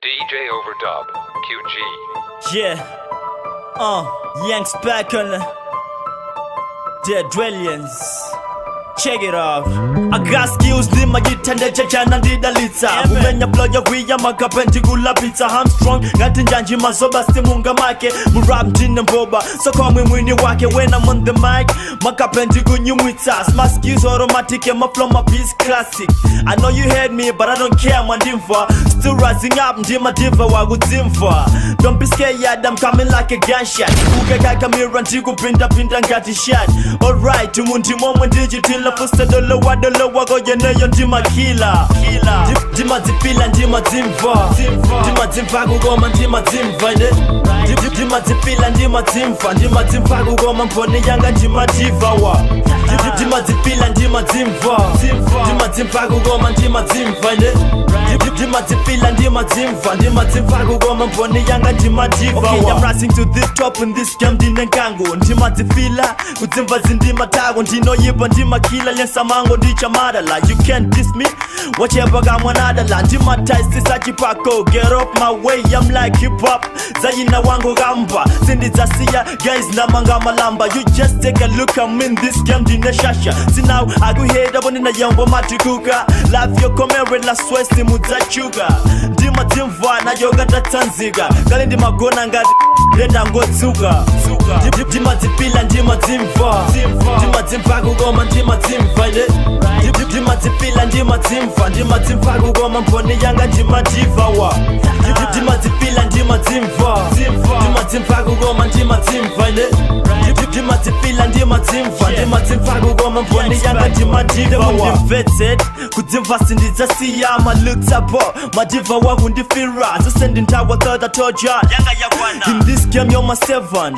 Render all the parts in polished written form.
DJ Overdub, QG. Yeah. Yanks back on the Dead Brilliance. Check it off. I got skills ndimagithanda chachana ndidalitsa kumenya bloya kwiya makape ndikulapitsa Armstrong ngati njanji mazoba simunga make murap ndine mboba sokomwe mwini wake when I'm on the mic makape ndikunyumwitsa smart skills automatic and my flow my beats classic. I know you heard me, but I don't care, mandimva. Still rising up, ndimadiva wakudzimva. Don't be scared, I'm coming like a gunshot. Ukakakamira ndikupindapinda ngati shot. Alright, mundi momwe ndichitila fusedolo wadolo wako yeneyo ndimakila. Ndimadzipila, ndimadzimva, ndimadzimva kukoma, ndimadzimva ine. Ndimadzipila, ndimadzimva, ndimadzimva kukoma, mboni yanga ndimadiva wa. Ndimadzipila, ndimadzimva, ndimadzimva kukoma, ndimadzimva ine. Ndimadzipila, ndimadzimva, ndimadzimva kukoma, mboni yanga ndimadiva. Okay, I'm rising to the top in this game, ndine nkango ndimadzifila kudzimva zindimatako ndinoyipa ndimakila lensamango ndichamadala. You can't diss me, wachepa kamwanadala ndimataisisachipako. Get off my way, I'm like hip hop zayina wangu kamba sindidzasiya guys namanga malamba. You just take a look, I'm in this game, ndine shasha sinaw akuheda bonina yombo matikuka life yokomere la swesi mudzachuka ndimadzimva nayo katatsanzika kale ndimagona ngati ndendangotsuka. Ndimadzipila, ndimadzimva, ndimadzimva kukoma, ndimadzimva ine. Ndimadzipila, ndimadzimva, ndimadzimva kukoma, mboni yanga ndimadiva wa. Ndimadzipila, ndimadzimva, ndimadzimva kukoma, ndimadzimva ine. Ndimadzipila, ndimadzimva, ndimadzimva kukoma, mboni yanga ndimadiva wa. Ndimvetse kudzimva sindidzasiya malutsapo madiva wakundifira zose ndintawa third I told ya in this game you're my seven.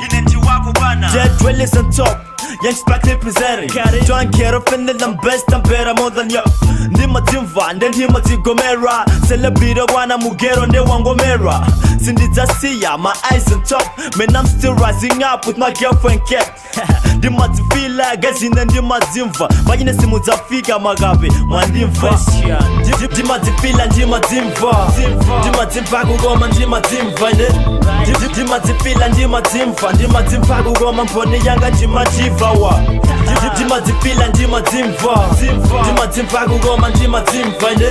Dead dwellers on top. Young Spark representing. Don't care if I'm best, I'm better more than you. Ndimadzimva ndendimadzigomera celebrity wana mugero ndewangomera sindidzasiya my eyes on top. Man, I'm still rising up with my girlfriend cat. Ndimadzifila gazine ndimadzimva vanyine simudzafika makape mwandimva. Ndimadzifila, ndimadzimva, ndimadzimva kukoma, ndimadzimva ine. Ndimadzifila, ndimadzimva, ndimadzimva kukoma, mboni yanga ndimadiva wa. Ndimadzifila, ndimadzimva, ndimadzimva kukoma, ndimadzimva ine.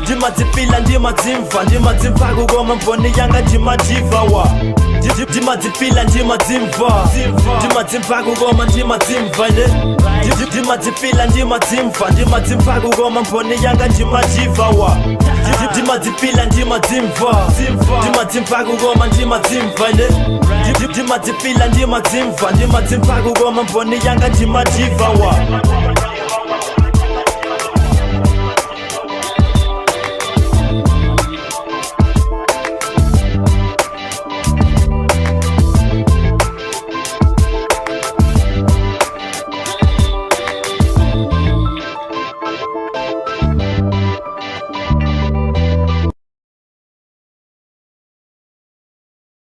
Ndimadzifila, ndimadzimva, ndimadzimva kukoma, mboni yanga ndimadiva wa. Ndimadzifila, ndimadzimva, ndimadzimva kukoma, ndimadzimva ine. Ndimadzifila, ndimadzimva, ndimadzimva kukoma, mboni yanga ndimadiva wa. Ndimadzifila, ndimadzimva, ndimadzimva kukoma, ndimadzimva ine. Ndimadzifila, ndimadzimva, ndimadzimva kukoma, mboni yanga ndimadiva wa.